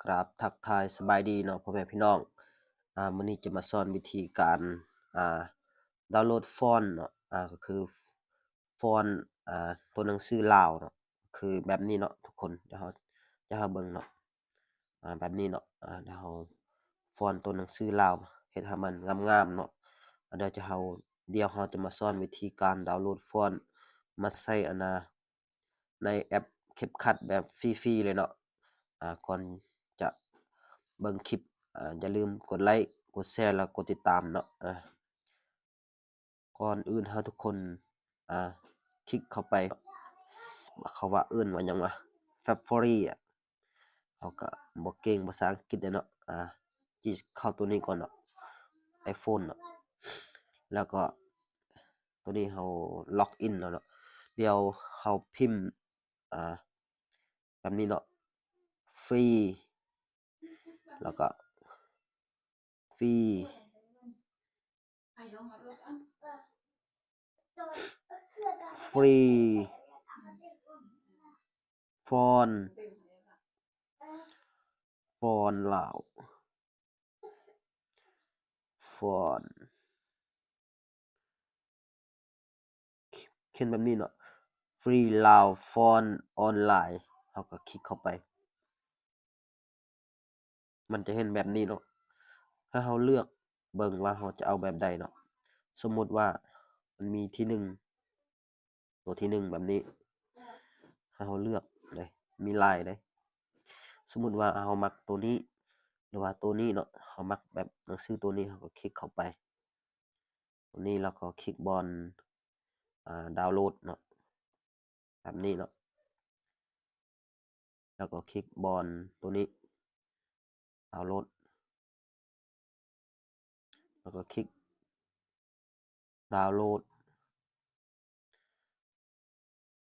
ກາບທັກທາຍສະບາຍດີເນາະ ພໍ່ແມ່ພີ່ນ້ອງ. ອາ ມື້ນີ້ຈະມາສອນວິທີການ ອາ ດາວໂຫຼດຟອນເນາະ ອາ ກໍຄືຟອນ ອາ ຕົວໜັງສືລາວເນາະ ຄືແບບນີ້ເນາະທຸກຄົນ. ດຽວເຮົາຈະໃຫ້ເບິ່ງເນາະ ອາ ແບບນີ້ເນາະ ອາ ດຽວເຮົາຟອນຕົວໜັງສືລາວ ເຮັດໃຫ້ມັນງາມໆເນາະ. ອາ ດຽວຈະເຮົາ ດຽວເຮົາຈະມາສອນວິທີການດາວໂຫຼດຟອນມາໃສ່ ອັນນາ ໃນແອັບ CapCut ແບບຟຣີໆເລີຍເນາະ. ອາ ກ່ອນຈະເບິ່ງຄລິບ ອາ ຢ່າລືມກົດໄລ ກົດແຊ ແລະ ກົດຕິດຕາມເນາະ. ອາ ກ່ອນອື່ນເຮົາທຸກຄົນ ອາ ຄລິກເຂົ້າໄປ ເຂົາວ່າເອີ້ນວ່າຫຍັງວະ Safari ອະ ເຮົາກະບໍ່ເກັ່ງພາສາອັງກິດເດ້ເນາະ. ອາ ຈີ້ເຂົ້າໂຕນີ້ກ່ອນເນາະ iPhone ເນາະ ແລ້ວກໍ ໂຕນີ້ເຮົາ log in ແລ້ວເນາະ. ດຽວເຮົາພິມ ອາ ແບບນີ້ເນາະ ຟຣີ ແລ້ວກໍ ຟຣີ ຟຣີ ຟອນ ຟອນລາວ ຟອນ ຂຽນແບບນີ້ເນາະ ຟຣີລາວຟອນອອນລາຍ ເຮົາກໍຄລິກເຂົ້າໄປ ມັນຈະເຫັນແບບນີ້ເນາະ. ໃຫ້ເຮົາເລືອກເບິ່ງວ່າເຮົາຈະເອົາແບບໃດເນາະ. ສົມມຸດວ່າມັນມີທີໜຶ່ງ ໂຕທີໜຶ່ງແບບນີ້ ໃຫ້ເຮົາເລືອກເດ້ ມີຫຼາຍເດ້. ສົມມຸດວ່າເຮົາມັກໂຕນີ້ ຫຼືວ່າໂຕນີ້ເນາະ ເຮົາມັກແບບໜັງສືໂຕນີ້ ເຮົາກໍຄລິກເຂົ້າໄປ ໂຕນີ້ ແລ້ວກໍຄລິກບ່ອນ ອາ ດາວໂຫຼດເນາະ ແບບນີ້ເນາະ. ແລ້ວກໍຄລິກບ່ອນໂຕນີ້ ດາວໂຫຼດ ແລ້ວກໍຄລິກດາວໂຫຼດ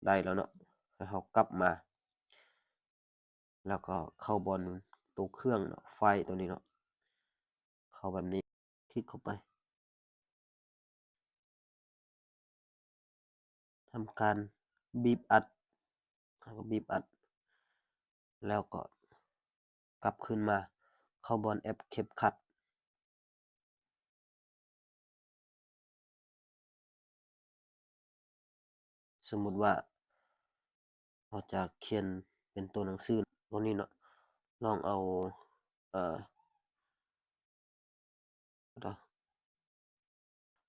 ໄດ້ແລ້ວເນາະ. ໃຫ້ເຮົາກັບມາ ແລ້ວກໍເຂົ້າບ່ອນໂຕເຄື່ອງເນາະ ໄຟລ໌ໂຕນີ້ເນາະ ເຂົ້າແບບນີ້ ຄລິກເຂົ້າໄປ. ທຳການບີບອັດ ເຮົາກໍບີບອັດ ແລ້ວກໍກັບຄືນມາເຂົ້າບ່ອນແອັບ CapCut. ສົມມຸດວ່າເຮົາຈະຂຽນເປັນຕົວໜັງສືໂຕນີ້ເນາະ ລອງເອົາ ເອີ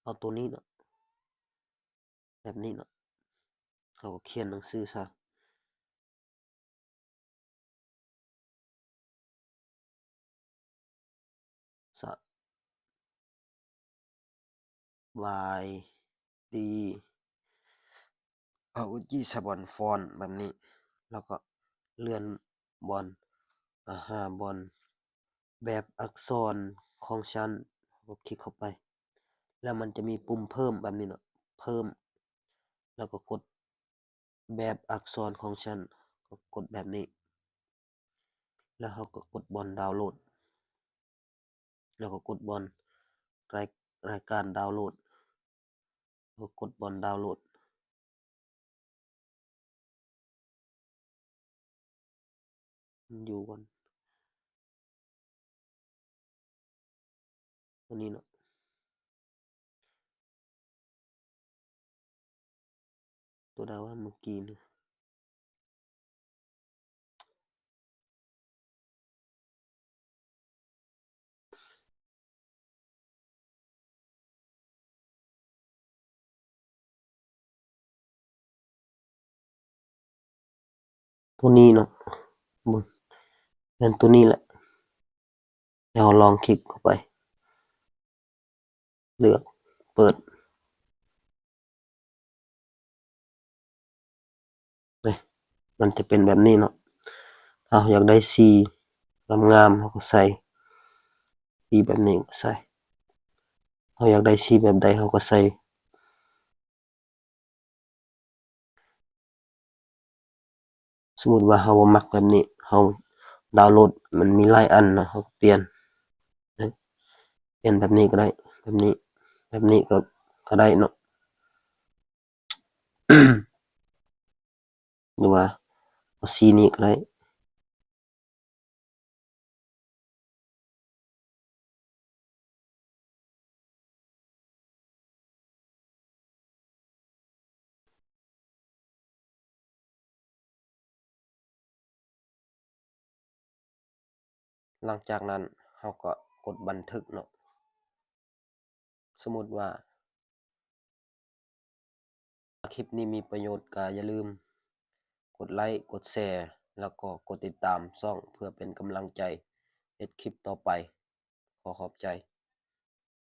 ເອົາໂຕນີ້ເນາະ ແບບນີ້ເນາະ ເຮົາກໍຂຽນໜັງສືຊະ ສະບາຍດີ ເຮົາຈີ້ໃສ່ບ່ອນຟອນແບບນີ້ ແລ້ວກໍເລື່ອນບ່ອນ ອາ ຫາບ່ອນແບບອັກສອນຂອງຊັ້ນ ເຮົາກໍຄລິກເຂົ້າໄປ ແລ້ວມັນຈະມີປຸ່ມເພີ່ມແບບນີ້ເນາະ ເພີ່ມ ແລ້ວກໍກົດແບບອັກສອນຂອງຊັ້ນ ກໍກົດແບບນີ້ ແລ້ວເຮົາກໍກົດບ່ອນດາວໂຫຼດ ແລ້ວກໍກົດບ່ອນລາຍ ລາຍການດາວໂຫຼດ ແລ້ວກໍກົດບ່ອນດາວໂຫຼດ ມັນຢູ່ກ່ອນ ຕົວນີ້ເນາະ ຕົວໃດວະເມື່ອກີ້ນີ້ ຕົວນີ້ເນາະ ເບິ່ງ ແມ່ນຕົວນີ້ແຫຼະ ດຽວເຮົາລອງຄລິກເຂົ້າໄປ ເລືອກເປີດ ນີ້ ມັນຈະເປັນແບບນີ້ເນາະ. ຖ້າເຮົາຢາກໄດ້ສີງາມໆ ເຮົາກໍໃສ່ ສີແບບນີ້ກໍໃສ່ ເຮົາຢາກໄດ້ສີແບບໃດ ເຮົາກໍໃສ່. ສົມມຸດວ່າເຮົາບໍ່ມັກແບບນີ້ ເຮົາດາວໂຫຼດ ມັນມີຫຼາຍອັນເນາະ ເຮົາກໍປ່ຽນ ປ່ຽນແບບນີ້ກໍໄດ້ ແບບນີ້ ແບບນີ້ກໍ ກໍໄດ້ເນາະ ຫຼືວ່າເອົາສີນີ້ກໍໄດ້. ຫຼັງຈາກນັ້ນເຮົາກໍກົດບັນທຶກເນາະ. ສົມມຸດວ່າ ຄລິບນີ້ມີປະໂຫຍດ ກໍຢ່າລືມກົດໄລກ໌ ກົດແຊ ແລ້ວກໍກົດຕິດຕາມຊ່ອງ ເພື່ອເປັນກຳລັງໃຈເຮັດຄລິບຕໍ່ໄປ. ຂໍຂອບໃຈ.